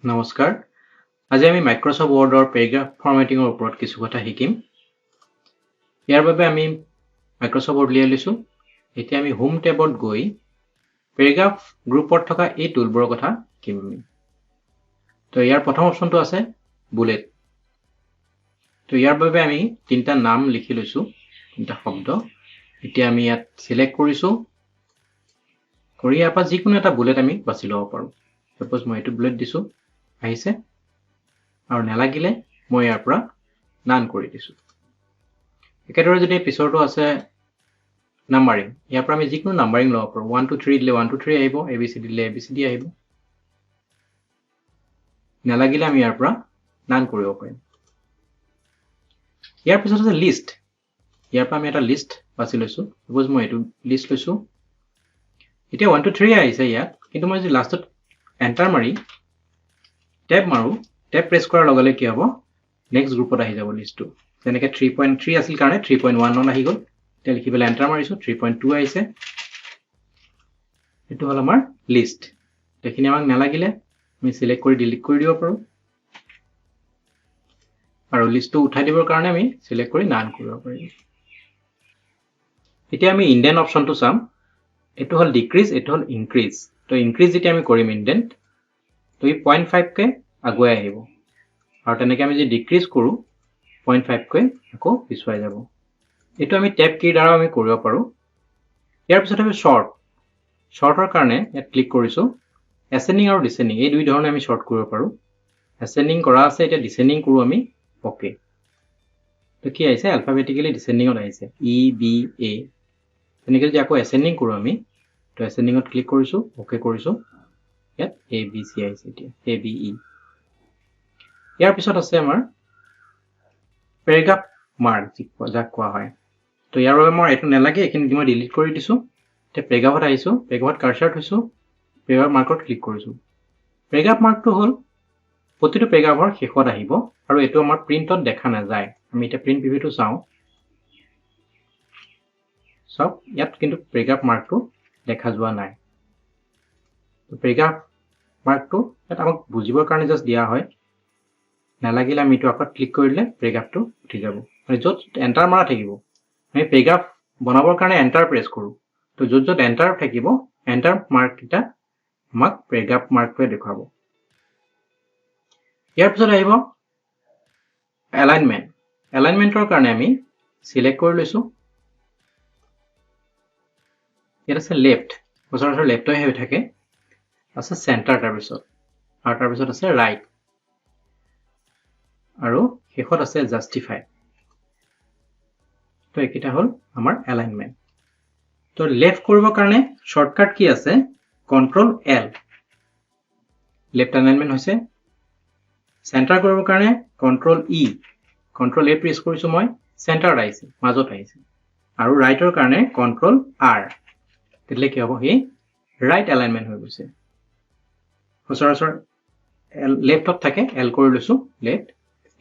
নমস্কাৰ, আজি আমি মাইক্ৰ'ছফ্ট ৱৰ্ডৰ পেৰাগ্ৰাফ ফৰ্মেটিঙৰ ওপৰত কিছু কথা শিকিম। ইয়াৰ বাবে আমি মাইক্ৰ'ছফ্ট ৱৰ্ড উলিয়াই লৈছোঁ। এতিয়া আমি হোম টেবত গৈ পেৰাগ্ৰাফ গ্ৰুপত থকা এই টুলবোৰৰ কথা শিকিম আমি। তো ইয়াৰ প্ৰথম অপশ্যনটো আছে বুলেট। তো ইয়াৰ বাবে আমি তিনিটা নাম লিখি লৈছোঁ, তিনিটা শব্দ। এতিয়া আমি ইয়াত চিলেক্ট কৰিছোঁ, কৰি ইয়াৰ পৰা যিকোনো এটা বুলেট আমি বাছি ল'ব পাৰোঁ। ছাপ'জ মই এইটো বুলেট দিছোঁ, আহিছে। আৰু নালাগিলে মই ইয়াৰ পৰা নান কৰি দিছোঁ। একেদৰে যদি পিছৰটো আছে নাম্বাৰিং, ইয়াৰ পৰা আমি যিকোনো নাম্বাৰিং ল'ব পাৰোঁ। 1, 2, 3 দিলে 1, 2, 3 আহিব, এ বি চি দিলে এ বি চি ডি আহিব। নালাগিলে আমি ইয়াৰ পৰা নান কৰিব পাৰিম। ইয়াৰ পিছত আছে লিষ্ট। ইয়াৰ পৰা আমি এটা লিষ্ট বাছি লৈছোঁ। ছাপ'জ মই এইটো লিষ্ট লৈছোঁ। এতিয়া 1, 2, 3 আহিছে ইয়াত, কিন্তু মই যদি লাষ্টত এণ্টাৰ মাৰি টেব মাৰোঁ, টেব প্ৰেছ কৰাৰ লগে লগে কি হ'ব? নেক্সট গ্ৰুপত আহি যাব লিষ্টটো। যেনেকৈ 3.3 আছিল কাৰণে 3.1ত আহি গ'ল। এতিয়া লিখি পেলাই এণ্টাৰ মাৰিছোঁ, 3.2 আহিছে। এইটো হ'ল আমাৰ লিষ্ট। এইখিনি আমাক নালাগিলে আমি চিলেক্ট কৰি ডিলিট কৰি দিব পাৰোঁ আৰু লিষ্টটো উঠাই দিবৰ কাৰণে আমি চিলেক্ট কৰি নান কৰিব পাৰিম। এতিয়া আমি ইণ্ডেণ্ট অপশ্যনটো চাম। এইটো হ'ল ডিক্ৰিজ, এইটো হ'ল ইনক্ৰিজ। তো ইনক্ৰিজ যেতিয়া আমি কৰিম ইণ্ডেণ্ট, তো ই 0.5কৈ আগুৱাই আহিব আৰু তেনেকৈ আমি যদি ডিক্ৰিজ কৰোঁ, 0.5কৈ আকৌ পিছুৱাই যাব। এইটো আমি টেব কীৰ দ্বাৰাও আমি কৰিব পাৰোঁ। ইয়াৰ পিছত আমি শ্বৰ্ট। শ্বৰ্টৰ কাৰণে ইয়াত ক্লিক কৰিছোঁ। এচেণ্ডিং আৰু ডিচেণ্ডিং, এই দুই ধৰণে আমি শ্বৰ্ট কৰিব পাৰোঁ। এচেণ্ডিং কৰা আছে, এতিয়া ডিচেণ্ডিং কৰোঁ আমি। অ'কে, তো কি আহিছে? এলফাবেটিকেলি ডিচেণ্ডিঙত আহিছে, ই বি এ। তেনেকৈ যদি আকৌ এচেণ্ডিং কৰোঁ আমি, তো এচেণ্ডিঙত ক্লিক কৰিছোঁ, অ'কে কৰিছোঁ, ইয়াত এ বি চি আহিছে এতিয়া, এ বি ই। ইয়াৰ পিছত আছে আমাৰ পেৰেগ্ৰাফ মাৰ্ক, যাক কোৱা হয়। তো ইয়াৰ বাবে মই এইটো নালাগে, এইখিনি মই ডিলিট কৰি দিছোঁ। এতিয়া পেৰেগ্ৰাফত আহিছোঁ, পেৰেগ্ৰাফত কাৰ্চাৰ থৈছোঁ, পেৰেগ্ৰাফ মাৰ্কত ক্লিক কৰিছোঁ। পেৰেগ্ৰাফ মাৰ্কটো হ'ল প্ৰতিটো পেৰেগ্ৰাফৰ শেষত আহিব আৰু এইটো আমাৰ প্ৰিণ্টত দেখা নাযায়। আমি এতিয়া প্ৰিণ্ট প্ৰিভিউটো চাওঁ। চাওক, ইয়াত কিন্তু পেৰেগ্ৰাফ মাৰ্কটো দেখা যোৱা নাই। পেৰেগ্ৰাফ মাৰ্কটো ইয়াত আমাক বুজিবৰ কাৰণে জাষ্ট দিয়া হয়। নালাগিলে আমি এইটো আকৌ ক্লিক কৰি দিলে পেৰেগ্ৰাফটো উঠি যাব। মানে য'ত এণ্টাৰ মাৰা থাকিব, আমি পেৰেগ্ৰাফ বনাবৰ কাৰণে এণ্টাৰ প্ৰেছ কৰোঁ, তো য'ত য'ত এণ্টাৰ থাকিব, এণ্টাৰ মাৰ্ককেইটা আমাক পেৰেগ্ৰাফ মাৰ্কটোৱে দেখুৱাব। ইয়াৰ পিছত আহিব এলাইনমেণ্ট। এলাইনমেণ্টৰ কাৰণে আমি চিলেক্ট কৰি লৈছোঁ। ইয়াত আছে লেফ্ট, সচৰাচৰ লেফ্টে হৈ থাকে। আছে চেণ্টাৰ, তাৰপিছত আৰু তাৰপিছত আছে ৰাইট আৰু শেষত আছে জাষ্টিফাই। তো এইকেইটা হ'ল আমাৰ এলাইনমেণ্ট। তো লেফ্ট কৰিবৰ কাৰণে শ্বৰ্টকাট কি আছে? কণ্ট্ৰল এল, লেফ্ট এলাইনমেণ্ট হৈছে। চেণ্টাৰ কৰিবৰ কাৰণে কণ্ট্ৰল ই, কণ্ট্ৰল এ প্ৰেছ কৰিছোঁ মই, চেণ্টাৰত আহিছে, মাজত আহিছে। আৰু ৰাইটৰ কাৰণে কণ্ট্ৰল আৰ, তেতিয়াহ'লে কি হ'ব? সি ৰাইট এলাইনমেণ্ট হৈ গৈছে। সচৰাচৰ লেফ্টত থাকে, এল কৰি লৈছোঁ লেফ্ট।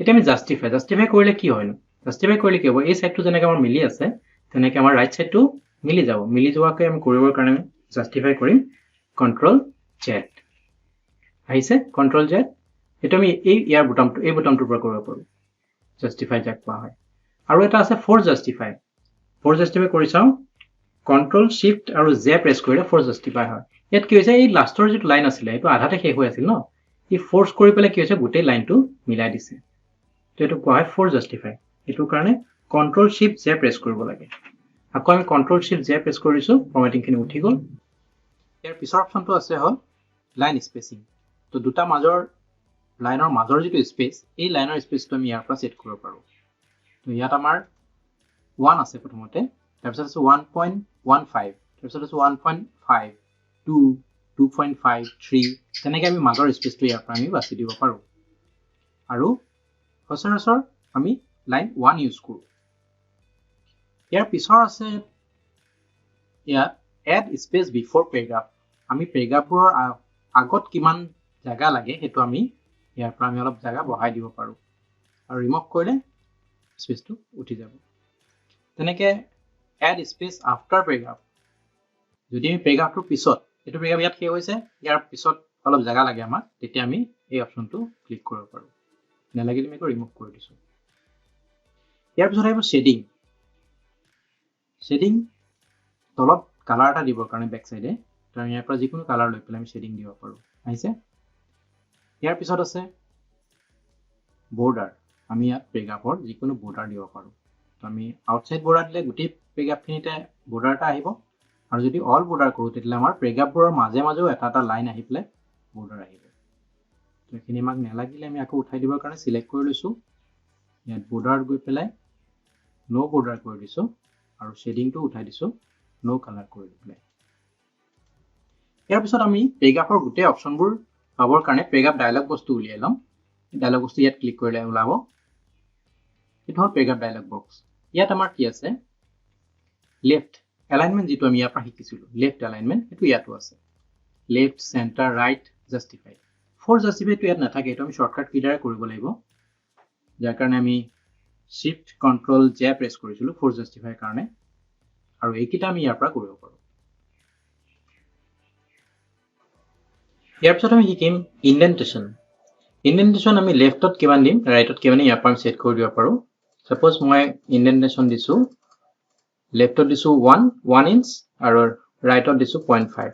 এতিয়া আমি জাষ্টিফাই। জাষ্টিফাই কৰিলে কি হয়নো? জাষ্টিফাই কৰিলে কি হ'ব? এই ছাইডটো যেনেকৈ আমাৰ মিলি আছে, তেনেকৈ আমাৰ ৰাইট ছাইডটো মিলি যাব। মিলি যোৱাকৈ আমি কৰিবৰ কাৰণে আমি জাষ্টিফাই কৰিম। কণ্ট্ৰল জেড আহিছে, কণ্ট্ৰল জেড। এইটো আমি এই ইয়াৰ বুটামটো, এই বুটামটোৰ পৰা কৰিব পাৰোঁ, জাষ্টিফাই যাক কোৱা হয়। আৰু এটা আছে ফ'ৰ্চ জাষ্টিফাই। ফ'ৰ্চ জাষ্টিফাই কৰি চাওঁ। কণ্ট্ৰল শ্বিফ্ট আৰু জে প্ৰেছ কৰিলে ফ'ৰ্চ জাষ্টিফাই হয়। ইয়াত কি হৈছে? এই লাষ্টৰ যিটো লাইন আছিলে, সেইটো আধাতে শেষ হৈ আছিল ন? ই ফ'ৰ্চ কৰি পেলাই কি হৈছে? গোটেই লাইনটো মিলাই দিছে। তো এইটো কোৱা হয় ফ'ৰ্চ জাষ্টিফাই। এইটোৰ কাৰণে কণ্ট্ৰল শ্বিফ্ট জে প্ৰেছ কৰিব লাগে। আকৌ আমি কণ্ট্ৰল শ্বিফ্ট জে প্ৰেছ কৰিছোঁ, ফৰ্মেটিংখিনি উঠি গ'ল। ইয়াৰ পিছৰ অপশ্যনটো আছে হ'ল লাইন স্পেচিং। তো দুটা মাজৰ লাইনৰ মাজৰ যিটো স্পেচ, এই লাইনৰ স্পেচটো আমি ইয়াৰ পৰা ছেট কৰিব পাৰোঁ। তো ইয়াত আমাৰ 1 আছে প্ৰথমতে, তাৰপিছত আছে 1.15, তাৰপিছত আছে 1.5, 2, 2.5, 3, তেনেকৈ আমি মাজৰ স্পেচটো ইয়াৰ পৰা আমি বাছি দিব পাৰোঁ। আৰু সচৰাচৰ আমি লাইন 1 ইউজ কৰোঁ। ইয়াৰ পিছৰ আছে ইয়াত এড স্পেচ বিফৰ পেৰেগ্ৰাফ। আমি পেৰেগ্ৰাফবোৰৰ আগত কিমান জেগা লাগে, সেইটো আমি ইয়াৰ পৰা আমি অলপ জেগা বঢ়াই দিব পাৰোঁ আৰু ৰিমভ কৰিলে স্পেচটো উঠি যাব। তেনেকৈ এড স্পেচ আফটাৰ পেৰেগ্ৰাফ, যদি আমি পেৰেগ্ৰাফটোৰ পিছত, এইটো পেৰেগ্ৰাফ ইয়াত শেষ হৈছে, ইয়াৰ পিছত অলপ জেগা লাগে আমাক, তেতিয়া আমি এই অপশ্যনটো ক্লিক কৰিব পাৰোঁ। নালাগিলে আমি ৰিমুভ কৰি দিছোঁ। ইয়াৰ পিছত আহিব শ্বেডিং। শ্বেডিং তলত কালাৰ এটা দিবৰ কাৰণে বেক চাইডে, তো আমি ইয়াৰ পৰা যিকোনো কালাৰ লৈ পেলাই আমি শ্বেডিং দিব পাৰোঁ। আহিছে। ইয়াৰ পিছত আছে বৰ্ডাৰ। আমি ইয়াত পেৰাগ্ৰাফৰ যিকোনো বৰ্ডাৰ দিব পাৰোঁ। তো আমি আউটছাইড বৰ্ডাৰ দিলে গোটেই পেৰাগ্ৰাফখিনিতে বৰ্ডাৰ এটা আহিব, আৰু যদি অল বৰ্ডাৰ কৰোঁ তেতিয়াহ'লে আমাৰ পেৰাগ্ৰাফবোৰৰ মাজে মাজেও এটা এটা লাইন আহি পেলাই বৰ্ডাৰ আহিব। তো এইখিনি আমাক নালাগিলে আমি আকৌ উঠাই দিবৰ কাৰণে চিলেক্ট কৰি লৈছোঁ, ইয়াত বৰ্ডাৰত গৈ পেলাই ন' বৰ্ডাৰ কৰি দিছোঁ আৰু শ্বেডিংটো উঠাই দিছোঁ ন' কালাৰ কৰি দি পেলাই। ইয়াৰ পিছত আমি পেৰাগ্ৰাফৰ গোটেই অপশ্যনবোৰ পাবৰ কাৰণে পেৰাগ্ৰাফ ডায়লগ বক্সটো উলিয়াই ল'ম। ডায়লগ বক্সটো ইয়াত ক্লিক কৰিলে ওলাব। এইটো হ'ল পেৰাগ্ৰাফ ডায়লগ বক্স। ইয়াত আমাৰ কি আছে, লেফ্ট এলাইনমেণ্ট যিটো আমি ইয়াৰ পৰা শিকিছিলোঁ, লেফ্ট এলাইনমেণ্ট সেইটো ইয়াতো আছে। Left, centre, right, justify. Force জাষ্টিফাইটো ইয়াত নাথাকে, এইটো আমি শ্বৰ্টকাট কি দ্বাৰা কৰিব লাগিব, যাৰ কাৰণে আমি শ্বিফ্ট কণ্ট্ৰল জে প্ৰেছ কৰিছিলোঁ ফ'ৰ্চ জাষ্টিফাইৰ কাৰণে, আৰু এইকেইটা আমি ইয়াৰ পৰা কৰিব পাৰোঁ। ইয়াৰ পিছত আমি শিকিম ইণ্ডেণ্টেশ্যন। ইণ্ডেণ্টেশ্যন আমি লেফ্টত কিমান দিম, ৰাইটত কিমান দিম, ইয়াৰ পৰা আমি ছেট কৰি দিব পাৰোঁ। ছাপ'জ মই ইণ্ডেণ্টেশ্যন দিছোঁ, লেফ্টত দিছোঁ ওৱান ইঞ্চ আৰু ৰাইটত দিছোঁ 0.5।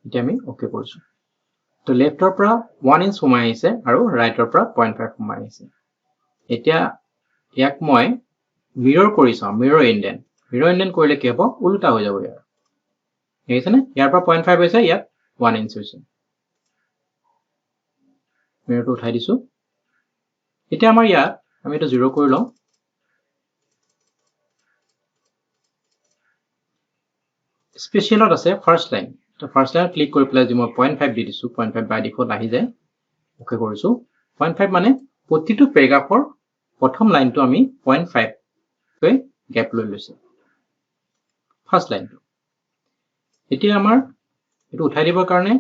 এতিয়া আমি অ'কে কৰিছোঁ। তো লেফ্টৰ পৰা 1 ইঞ্চ সোমাই আহিছে আৰু ৰাইটৰ পৰা 0.5 সোমাই আহিছে। এতিয়া ইয়াক মই মিৰৰ কৰি চাওঁ, মিৰৰ ইণ্ডেণ্ট। মিৰৰ ইণ্ডেণ্ট কৰিলে কি হ'ব, ওলোটা হৈ যাব ইয়াৰ। দেখিছেনে, ইয়াৰ পৰা 0.5 হৈছে, ইয়াত 1 ইঞ্চ হৈছে। মিৰৰটো উঠাই দিছোঁ। এতিয়া আমাৰ ইয়াত আমি এইটো জিৰ' কৰি লওঁ। স্পেচিয়েলত আছে ফাৰ্ষ্ট লাইন। তো ফাৰ্ষ্ট লাইনত ক্লিক কৰি পেলাই যদি মই 0.5 দি দিছোঁ, 0.5 বাই ডিফল্ট আহি যায়, অ'কে কৰিছোঁ। 0.5 মানে প্ৰতিটো পেৰাগ্ৰাফৰ প্ৰথম লাইনটো আমি 0.5কৈ গেপ লৈ লৈছোঁ, ফাৰ্ষ্ট লাইনটো। এতিয়া আমাৰ এইটো উঠাই দিবৰ কাৰণে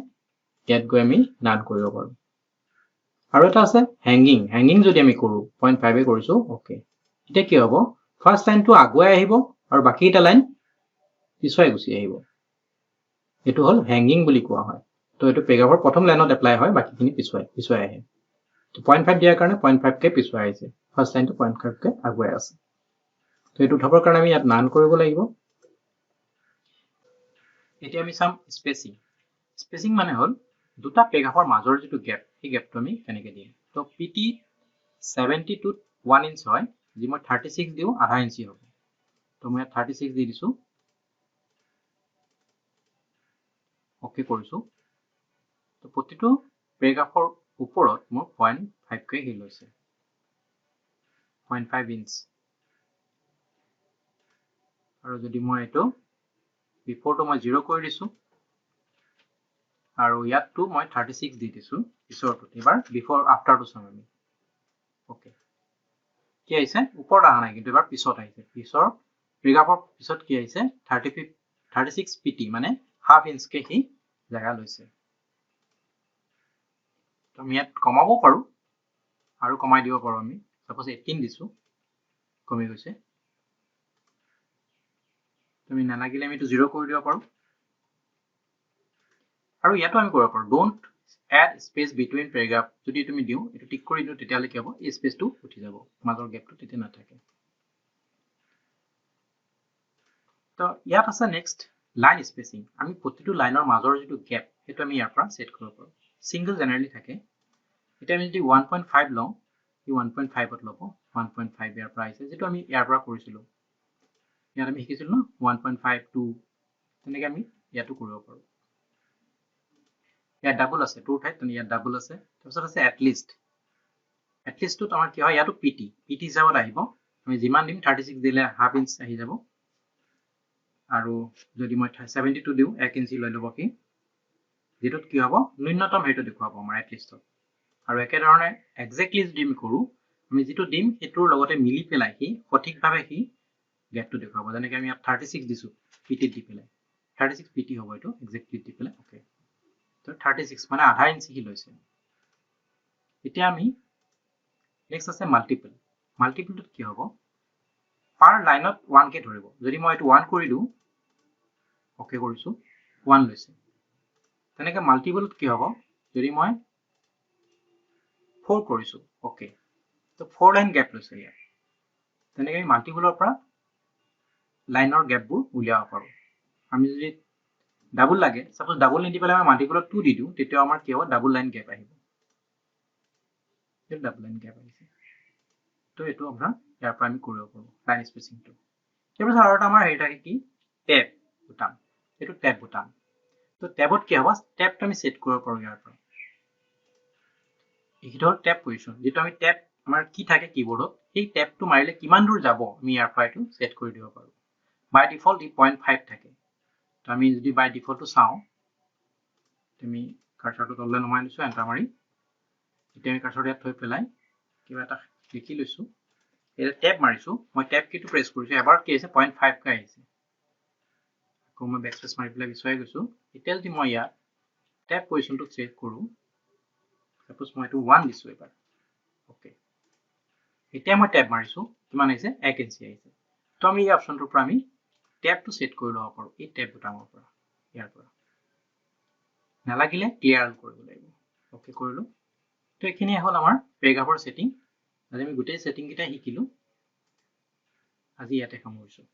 ইয়াত গৈ আমি নান কৰিব পাৰোঁ। আৰু এটা আছে হেংগিং। হেংগিং যদি আমি কৰোঁ, 0.5 কৰিছোঁ, অ'কে। এতিয়া কি হ'ব, ফাৰ্ষ্ট লাইনটো আগুৱাই আহিব আৰু বাকীকেইটা লাইন পিছুৱাই গুচি আহিব। এইটো হ'ল হেংগিং বুলি কোৱা হয়। তো এইটো পেৰাগ্ৰাফৰ প্ৰথম লাইনত এপ্লাই হয়, বাকীখিনি পিছুৱাই আহে। তো 0.5 দিয়াৰ কাৰণে 0.5কে পিছুৱাই আহিছে, ফাৰ্ষ্ট লাইনটো 0.5কে আগুৱাই আছে। তো এইটো উঠাবৰ কাৰণে আমি ইয়াত নান কৰিব লাগিব। এতিয়া আমি চাম স্পেচিং। স্পেচিং মানে হ'ল দুটা পেৰাগ্ৰাফৰ মাজৰ যিটো গেপ, সেই গেপটো আমি কেনেকৈ দিম। তো পি টি 72ত 1 ইঞ্চ হয়, যি মই 36 দিওঁ আধা ইঞ্চি হ'ব। তো মই ইয়াত 36 দি দিছোঁ, অ'কে কৰিছোঁ। তো প্ৰতিটো পেৰাগ্ৰাফৰ ওপৰত মোৰ 0.5কৈ সি লৈছে, 0.5 ইঞ্চ। আৰু যদি মই এইটো বিফৰটো মই জিৰ' কৰি দিছোঁ আৰু ইয়াততো মই 36 দি দিছোঁ পিছৰটোত। এইবাৰ বিফৰ আফটাৰটো চাম আমি। অ'কে, কি আহিছে, ওপৰত অহা নাই কিন্তু এবাৰ পিছত আহিছে। পিছৰ পেৰাগ্ৰাফৰ পিছত কি আহিছে, 36 পি টি, মানে হাফ ইঞ্চকে সি জেগা লৈছে। তো আমি ইয়াত কমাবও পাৰোঁ আৰু কমাই দিব পাৰোঁ। আমি চাপ'জ 18 দিছোঁ, কমি গৈছে। তুমি নালাগিলে আমি এইটো জিৰ' কৰি দিব পাৰোঁ। আৰু ইয়াতো আমি কৰিব পাৰোঁ, don't add space between paragraph. যদি তুমি দিওঁ, এইটো টিক কৰি দিওঁ, তেতিয়াহ'লে কি হ'ব, এই স্পেচটো উঠি যাব, মাজৰ গেপটো তেতিয়া নাথাকে। তো ইয়াত আছে নেক্সট লাইন স্পেচিং। আমি প্ৰতিটো লাইনৰ মাজৰ যিটো গেপ, সেইটো আমি ইয়াৰ পৰা ছেট কৰিব পাৰোঁ। ছিংগল জেনেৰেলি থাকে। এতিয়া আমি যদি 1.5 লওঁ, সি 1.5ত ল'ব। 1.5 ইয়াৰ পৰা আহিছে, যিটো আমি ইয়াৰ পৰা কৰিছিলোঁ, ইয়াত আমি শিকিছিলোঁ ন, 1.5 2, তেনেকৈ আমি ইয়াতো কৰিব পাৰোঁ। ইয়াত ডাবল আছে, 2 ঠাইত ইয়াত ডাবল আছে। তাৰপিছত আছে এটলিষ্ট। এটলিষ্টটোত আমাৰ কি হয়, ইয়াতো পি টি হিচাপত আহিব। আমি যিমান দিম, 36 দিলে হাফ ইঞ্চ আহি যাব। আৰু যদি মই 72 দিওঁ, 1 ইঞ্চি লৈ ল'ব সি, যিটোত কি হ'ব, ন্যূনতম হেৰিটো দেখুৱাব আমাৰ এটলিষ্টত। আৰু একেধৰণে একজেক্টলি যদি আমি কৰোঁ, আমি যিটো দিম সেইটোৰ লগতে মিলি পেলাই সি সঠিকভাৱে সি গেপটো দেখুৱাব। যেনেকৈ আমি ইয়াত 36 দিছোঁ পি টিত দি পেলাই, 36 পি টি হ'ব এইটো একজেক্টলি দি পেলাই। অ'কে, তো 36 মানে আধা ইঞ্চি সি লৈছে। এতিয়া আমি নেক্সট আছে মাল্টিপল। মাল্টিপলটোত কি হ'ব, পাৰ লাইনত 1কে ধৰিব। যদি মই এইটো 1 কৰি দিওঁ, অ'কে কৰিছোঁ, 1 লৈছে। তেনেকৈ মাল্টিপলত কি হ'ব? যদি মই 4 কৰিছোঁ, অ'কে, তো 4 লাইন গেপ লৈছে ইয়াত। তেনেকৈ আমি মাল্টিপলৰ পৰা লাইনৰ গেপবোৰ উলিয়াব পাৰোঁ। আমি যদি ডাবল লাগে, চাপ'জ ডাবল নিদি পেলাই আমি মাল্টিপলত 2 দি দিওঁ, তেতিয়া আমাৰ কি হ'ব? ডাবল লাইন গেপ আহিব। ডাবল লাইন গেপ আহিছে। তো এইটো আপোনাৰ ইয়াৰ পৰা আমি কৰিব পাৰোঁ লাইন স্পেচিংটো। তাৰপিছত আৰু এটা আমাৰ হেৰি থাকে কি? টেব বুটাম। এইটো টেব বুটাম। তো টেবত কি হ'ব? টেবটো আমি ছেট কৰিব পাৰোঁ ইয়াৰ পৰা। এইটো হ'ল টেব পজিশ্যন। যিটো আমি টেব আমাৰ কি থাকে কীবৰ্ডত, সেই টেবটো মাৰিলে কিমান দূৰ যাব, আমি ইয়াৰ পৰা এইটো ছেট কৰি দিব পাৰোঁ। বাই ডিফল্ট ই 0.5 থাকে। তো আমি যদি বাই ডিফল্টটো চাওঁ, আমি কাৰ্চাৰটো তললৈ নমাই লৈছোঁ এণ্টাৰ মাৰি। এতিয়া আমি কাৰ্চাৰটো ইয়াত থৈ পেলাই কিবা এটা লিখি লৈছোঁ। এতিয়া টেব মাৰিছোঁ, মই টেব কিটো প্ৰেছ কৰিছোঁ, এবাৰ কি আহিছে? 0.5কৈ আহিছে। আকৌ মই বেক স্পেচ মাৰি পেলাই পিছুৱাই গৈছোঁ। এতিয়া যদি মই ইয়াত টেব পজিশ্যনটো চেক কৰোঁ, চাপ'জ মই এইটো 1 দিছোঁ এইবাৰ, অ'কে, এতিয়া মই টেব মাৰিছোঁ, কিমান আহিছে? 1 ইঞ্চি আহিছে। তো আমি এই অপশ্যনটোৰ পৰা আমি টেবটো ছেট কৰি ল'ব পাৰোঁ, এই টেব বুটামৰ পৰা, ইয়াৰ পৰা। নালাগিলে ক্লিয়াৰ কৰিব লাগিব। অ'কে কৰিলোঁ। তো এইখিনিয়ে হ'ল আমাৰ পেৰেগ্ৰাফৰ ছেটিং। আজি আমি গোটেই ছেটিংকেইটা শিকিলোঁ। আজি ইয়াতে সামৰিছোঁ।